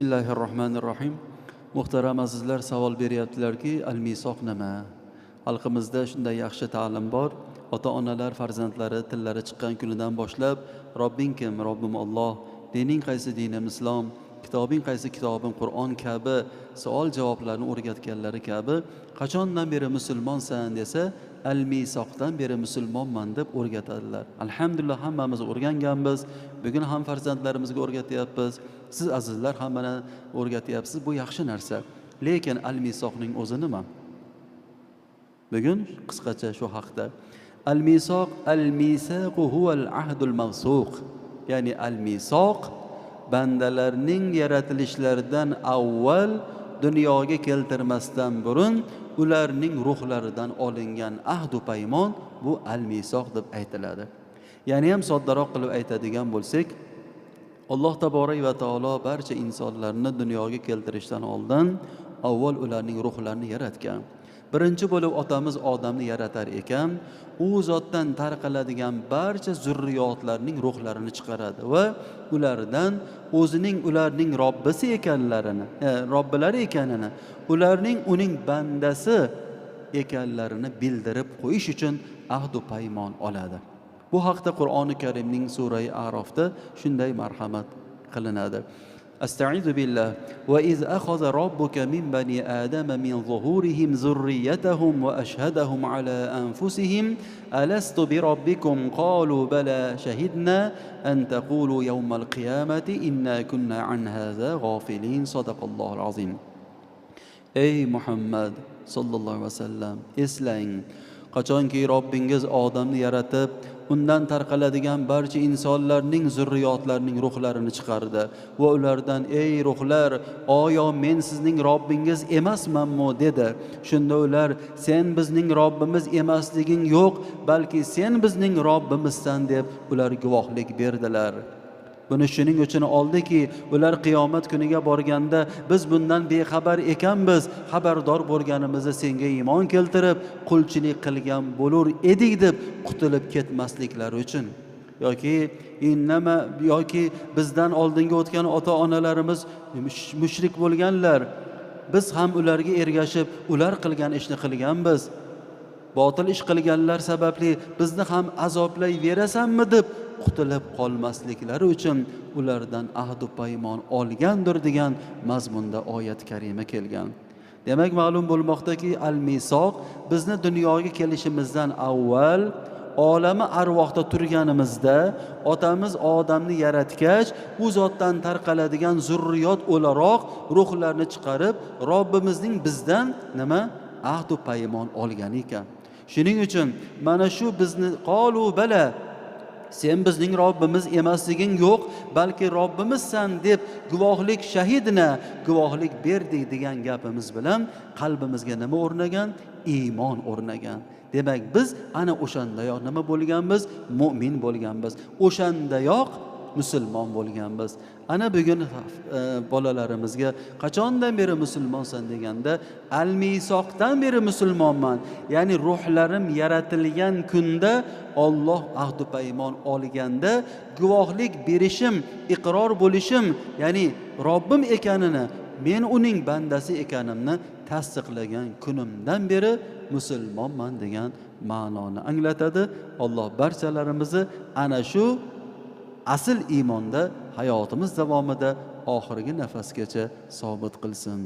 Bismillahirrohmanirrohim. Muhtaram azizlar, savol beryaptilarki, al-misoq nima? Xalqimizda shunday yaxshi ta'lim bor. Ota-onalar farzandlari tillari chiqqan kunidan boshlab, Robbing kim? Robbim Alloh. Dining qaysi? Dinim Islom. Kitobing qaysi? Kitobim Qur'on kabi savol javoblarni o'rgatganlari kabi, qachondan beri musulmonsan desa, al-misoqdan beri musulmonman deb o'rgatadilar. Alhamdulillah, hammamiz o'rganganmiz. Bugun ham farzandlarimizga o'rgatyapmiz. Siz azizlar ham mana o'rgatyapsiz. Bu yaxshi narsa. Lekin al-misoqning o'zi nima? Bugun qisqacha shu haqda. Al-misoq, al-misaqu huval ahdul mavsuq. Ya'ni al-misoq bandalarning yaratilishlaridan avval dunyoga keltirmasdan burun ularning ruhlaridan olingan ahdu paymon, bu al-misoq deb aytiladi. Ya'ni ham soddaroq qilib aytadigan bo'lsak, Alloh taborak va taolo barcha insonlarni dunyoga keltirishdan oldin avval ularning ruhlarini yaratgan. Birinchi bo'lib otamiz Odamni yaratar ekan, u zotdan tarqaladigan barcha zurriyotlarning ruhlarini chiqaradi va ulardan o'zining ularning Robbisi ekanlarini, Robbilari ekanini, ularning uning bandasi ekanlarini bildirib qo'yish uchun ahdu paymon oladi. Bu haqda Qur'oni Karimning surai Arofda shunday marhamat qilinadi. Astaizu billah va iz akhadha robbuka min bani adama min zuhurihim zurriyatahum va ashhadahum ala anfusihim alastu bi robbikum qalu bala shahidna an taqulu yawmal qiyamati inna kunna an hadha ghafilin. Sadaqallohul azim. Ey Muhammad sallallohu alayhi vasallam, eslang, qachonki Robbingiz Odamni yaratib, undan tarqaladigan barcha insonlarning zurriyotlarining ruhlarini chiqardi va ulardan: "Ey ruhlar, oyo men sizning Robbingiz emasmanmi?" dedi. Shunda ular: "Sen bizning Robbimiz emasliging yo'q, balki sen bizning Robbimizsan" deb ular guvohlik berdilar. Buni shuning uchun oldiki, ular qiyomat kuniga borganda: "Biz bundan bexabar ekanmiz, xabardor bo'lganimizda senga iymon keltirib, qulchilik qilgan bo'lur edik" deb qutulib ketmasliklari uchun. Yoki innama, yoki bizdan oldingi o'tgan ota-onalarimiz mushrik bo'lganlar, biz ham ularga ergashib, ular qilgan ishni qilganmiz. Botil ish qilganlar sababli bizni ham azoblayverasanmi deb qutulib qolmasliklari uchun ulardan ahdu paymon olgandir degan mazmunda oyat karima kelgan. Demak, ma'lum bo'lmoqdaki, al-misoq bizni dunyoga kelishimizdan avval olami arvohda turganimizda otamiz Odamni yaratgach, u zotdan tarqaladigan zurriyot o'laroq ruhlarni chiqarib, Robbimizning bizdan nima ahdu paymon olgan ekan. Shuning uchun mana shu bizni qalu bala, sen bizning Robbimiz emasliging yo'q, balki Robbimizsan deb guvohlik, shahidna, guvohlik berdik degan gapimiz bilan qalbimizga nima o'rnagan? Iymon o'rnagan. Demak, biz ana o'shandayoq nima bo'lganmiz? Mo'min bo'lganmiz. O'shandayoq musulmon bo'lganmiz. Ana bugun bolalarimizga qachondan beri musulmonsan deganda, al-misoqdan beri musulmonman. Ya'ni ruhlarim yaratilgan kunda Olloh ahdu paymon olganda guvohlik berishim, iqror bo'lishim, ya'ni Robbim ekanini, men uning bandasi ekanimni tasdiqlagan kunimdan beri musulmonman degan ma'noni anglatadi. Alloh barchalarimizni ana shu asl iymonda hayotimiz davomida oxirgi nafasgacha sobit qilsin.